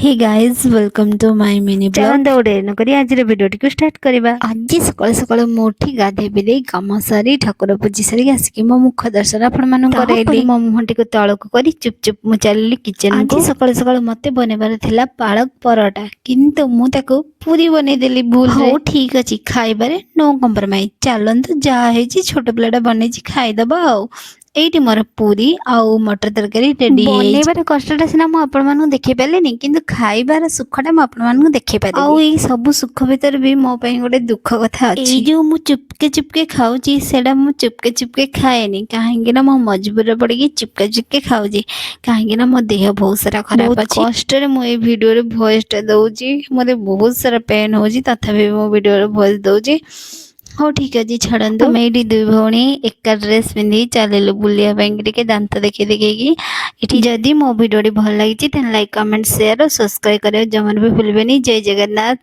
Hey guys, welcome to my mini vlog. ଚାଲନ୍ତୁ ଆଉ ଡେରି ନକରି ଆଜିର ଭିଡ଼ିଓଟିକୁ ଷ୍ଟାର୍ଟ କରିବା। ଆଜି ସକାଳୁ ସକାଳୁ ମୁଁ ଉଠି ଗାଧେଇ ପାଧେଇ କାମ ସାରି ଠାକୁର ପୂଜି ସାରିକି ଆସିକି ମୋ ମୁଖ ଦର୍ଶନ ଆପଣମାନଙ୍କୁ ତାପରେ କରେଇଲି। ମୋ ମୁହଁଟିକୁ ତଳକୁ କରି ଚୁପ୍ ଚୁପ୍ ମୁଁ ଚାଲିଲି କିଚେନକୁ। ଆଜି ସକାଳୁ ସକାଳୁ ମତେ ବନେଇବାର ଥିଲା ପାଳକ ପରଟା, କିନ୍ତୁ ମୁଁ ତାକୁ ପୁରୀ ବନେଇଦେଲି ଭୁଲରେ। ହଉ ଠିକ ଅଛି, ଖାଇବାରେ ନୋ କମ୍ପ୍ରମାଇଜ। ଚାଲନ୍ତୁ, ଯାହା ହେଇଛି ଛୋଟ ପିଲାଟା ବନେଇଛି, ଖାଇଦବା। ଆଉ ଏଇଠି ମୋର ପୁରୀ ଆଉ ମଟର ତରକାରୀ ରେଡି ହେଇଯାଇଛି। ବନେଇବାର କଷ୍ଟଟା ସିନା ମୁଁ ଆପଣମାନଙ୍କୁ ଦେଖେଇ ପାରିଲିନି, କିନ୍ତୁ ଖାଇବାର ସୁଖଟା ମୁଁ ଆପଣମାନଙ୍କୁ ଦେଖେଇ ପାରିବି। ଆଉ ଏଇ ସବୁ ସୁଖ ଭିତରେ ବି ମୋ ପାଇଁ ଗୋଟେ ଦୁଃଖ କଥା ଅଛି। ଏଇ ଯୋଉ ମୁଁ ଚୁପକେ ଚୁପକେ ଖାଉଛି, ସେଇଟା ମୁଁ ଚୁପକେ ଚୁପକେ ଖାଏନି। କାହିଁକି ନା ମୋ ମଜବୁରରେ ପଡ଼ିକି ଚୁପକେ ଚୁପକେ ଖାଉଛି, କାହିଁକି ନା ମୋ ଦେହ ବହୁତ ସାରା ଖରାପ ବହୁତ ଅଛି। କଷ୍ଟରେ ମୁଁ ଏଇ ଭିଡ଼ିଓରେ ଭଏସଟା ଦଉଛି। ମୋତେ ବହୁତ ସାରା ପେନ୍ ହଉଛି, ତଥାପି ମୁଁ ଭିଡ଼ିଓରେ ଭଏସ ଦଉଛି। ହଉ ଠିକ ଅଛି, ଛାଡ଼ନ୍ତୁ। ଆମେ ଏଇଠି ଦୁଇ ଭଉଣୀ ଏକା ଡ୍ରେସ୍ ପିନ୍ଧିକି ଚାଲିଲୁ ବୁଲିବା ପାଇଁ, ଟିକେ ଦାନ୍ତ ଦେଖେଇ ଦେଖେଇକି। ଏଠି ଯଦି ମୋ ଭିଡ଼ିଓଟି ଭଲ ଲାଗିଛି, ତାହେଲେ ଲାଇକ୍, କମେଣ୍ଟ, ସେୟାର ଓ ସବସ୍କ୍ରାଇବ କରିବାକୁ ଜମାରୁ ବି ଭୁଲିବେନି। ଜୟ ଜଗନ୍ନାଥ।